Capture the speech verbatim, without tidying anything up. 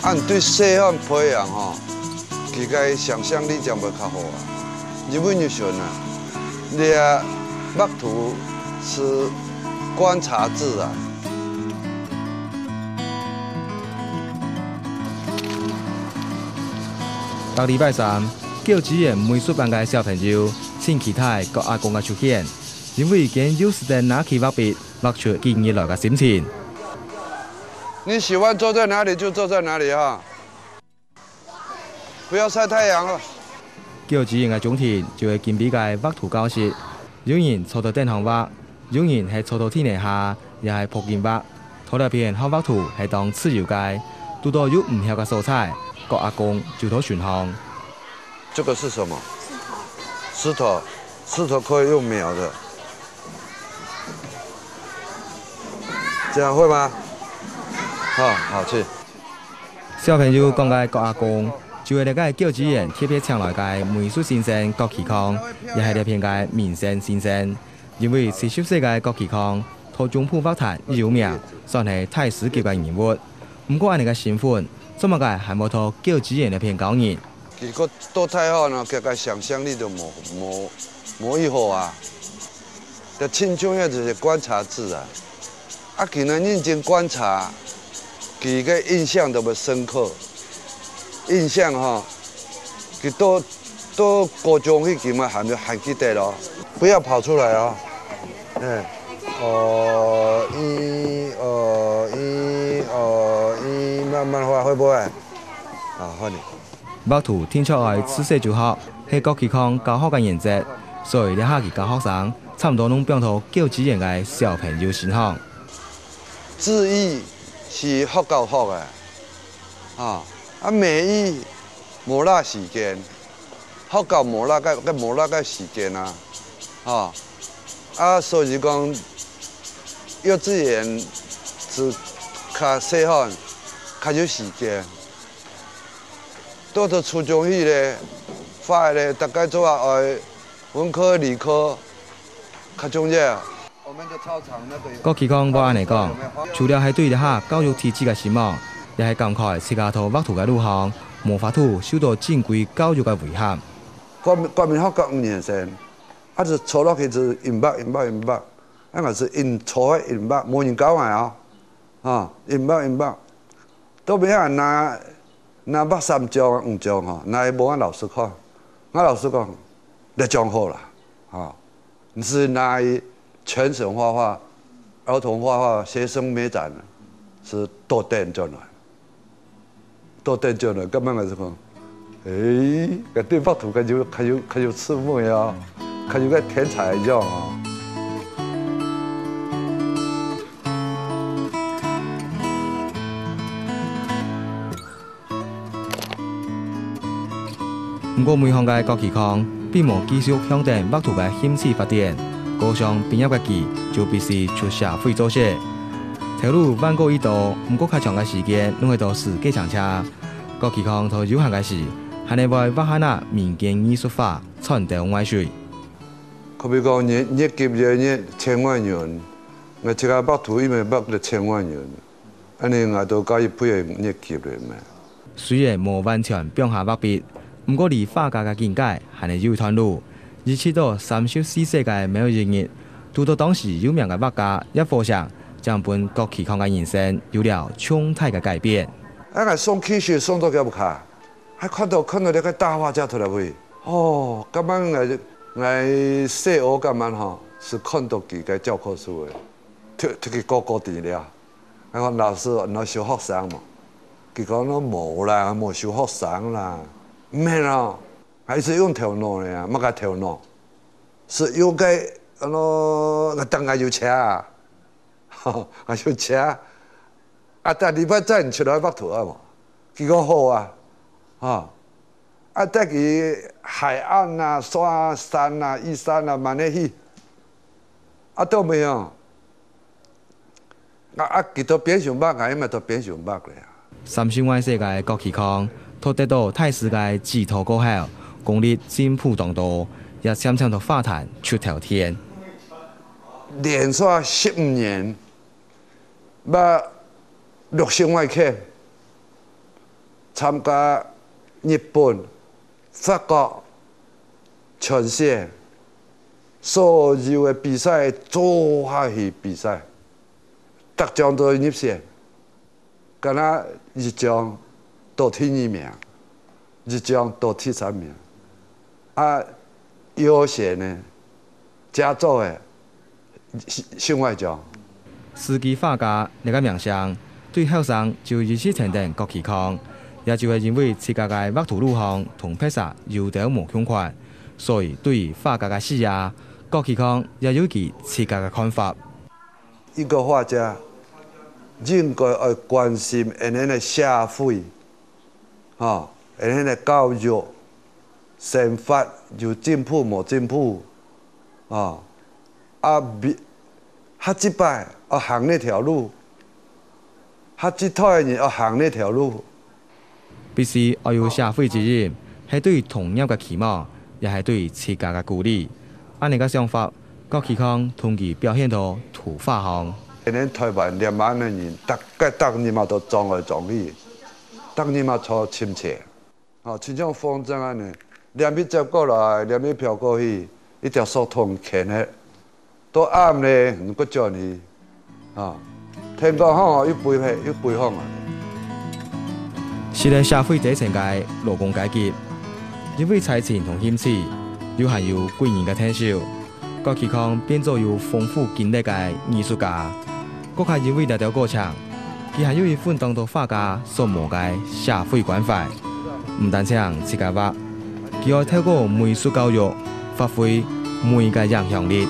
恁對細漢培養吼，佢个想像力正會較好啊。因為你想啊，你啊，畫圖係觀察自然。逐禮拜三，教資園美術班个小朋友盡期待郭阿公个出現，因為佢又使得拿起畫筆，畫出近日來个心情。你喜歡坐在哪裡就坐在哪裡哈，不要曬太陽了。教資園个中庭就係金碧个畫圖教室，有人坐到凳項畫，有人係坐到地泥下，也係仆緊畫。在這片好畫圖係當自由个，堵到有毋曉个所在，郭阿公就在脣項。這個是什麼？石頭。石頭，石頭可以用描的。這樣會嗎？好，好，去。小朋友講个郭阿公，就係這個教資園特別請來个美術先生郭其康，也係這片个民生先生。因為七十歲个郭其康，在中部畫壇已有名，算係大師級个人物。毋過恁呢个身份，做麼个還會在教資園這片教人？結果到大學呢，佢个想像力就無無無以後啊。就盡重要就是觀察自然。啊，佢呢認真觀察，佢个印象都會深刻。印象吼，佢到到高中去，佢嘛還還記得咯。不要跑出來哦。哎，哦，一，哦，一，哦，一，慢慢畫，會不會？啊，換你。 畫圖定著愛自細就學，係郭其康教學个原則，所以這下佢教學生差毋多攏放到教資園个小朋友身上。智藝係學校學个，吼，啊，美藝無罅時間，學校無罅个，个無罅个時間啊，吼，啊，所以講，幼稚園係較細漢，較有時間。 到到初中去咧，畫咧，大概做下愛文科、理科，較重要。我們的操場那個有。郭其康無恁呢講，除了係對這下教育體制个失望，也係感慨自家在畫圖个路項，無法度受到正規教育个威脅。國民國民學校五年生，啊，就坐落去就硬畫、硬畫、硬畫，啊，𠊎就硬坐該硬畫，無人教𠊎啊，啊，硬畫、硬畫。 到尾啊，若若畫三張、五張吼，若無𠊎老師看，𠊎老師講，這張好啦，吼，你係拿全省畫畫、兒童畫畫、學生美展，係多等轉來，多等轉來，根本𠊎就講， 誒，該對畫圖較有較有較有趣味哦，較有个天才樣哦。毋過，尾項个郭其康並無繼續向等畫圖个興趣發展，高中畢業个佢就必須出社會做事。頭路彎過已多，毋過較長个時間攏係在駛計程車。 郭其康在有閒个時，還係會畫下仔民間藝術畫，賺兜外水。可比講月月給月月千萬元，𠊎自家畫圖因為畫了千萬元，恁呢𠊎都加一倍个月給了咩？雖然無完全放下畫筆，毋過離畫家个境界還係有一段路。一直到三十四歲个某一日，堵到當時有名个畫家葉火成，正分郭其康个人生有了重大个改變。 啊，𠊎送去時送到佢屋下，還看到看到這個大畫家在該位。哦，今晡𠊎𠊎細學今晡吼，係看到佢个教科書个，特特別高高低了。𠊎講老師，你收學生無？佢講喏無啦，無收學生啦。毋係啦，還係用頭腦个啊，麼个頭腦？係有个，啊喏，𠊎等下有車啊。 吼，𠊎就請，啊，逐禮拜載你出來畫圖啊無？佢講好啊，吼，啊，帶佢海岸啊、山啊、山啊、玉山啊，滿哪去。啊，到尾哦，啊，啊，佢到邊想畫，𠊎也嘛到邊想畫咧啊。三十外歲个郭其康，在得到大師个指導過後，功力進步當多，也漸漸在畫壇出頭天。 連續十五年，捌六十外件，參加日本、法國、全世界所有个比賽，做下去比賽，逐項都入選。 敢若一項到第二名，一項到第三名。啊，有些呢，佳作个，上，上會獎。四季畫家這个名聲，對後生就一直傳等郭啟康，也就係因為自家个畫圖路項同別儕有兜無共款，所以對於畫家个事業，郭啟康也有佢自家个看法。 一個畫家應該愛關心𠊎等个社會，吼，𠊎等个教育、生活有進步無進步，吼，啊，下一擺愛行哪條路，下一代个人愛行哪條路， 必須愛有社會責任，係對同業个期望，也係對自家个鼓勵。恁呢个想法，郭啟康同佢表現到圖畫項。𠊎等台灣這滿个人，逐个逐日嘛都撞來撞去，逐日嘛坐深切。吼，親像風箏恁呢，連鞭接過來，連鞭飄過去，一條索通牽个。 到暗咧，你閣轉去，啊，天光好啊，又飛去，又飛放啊。係个社會底層个勞工階級，因為才情同興趣，又還有貴人个𢯭手，郭啟康變做有豐富經歷个藝術家。閣較因為這兜過程，佢還有一份當多畫家所無个社會關懷。毋單淨自家畫，佢愛透過美術教育，發揮美个影響力。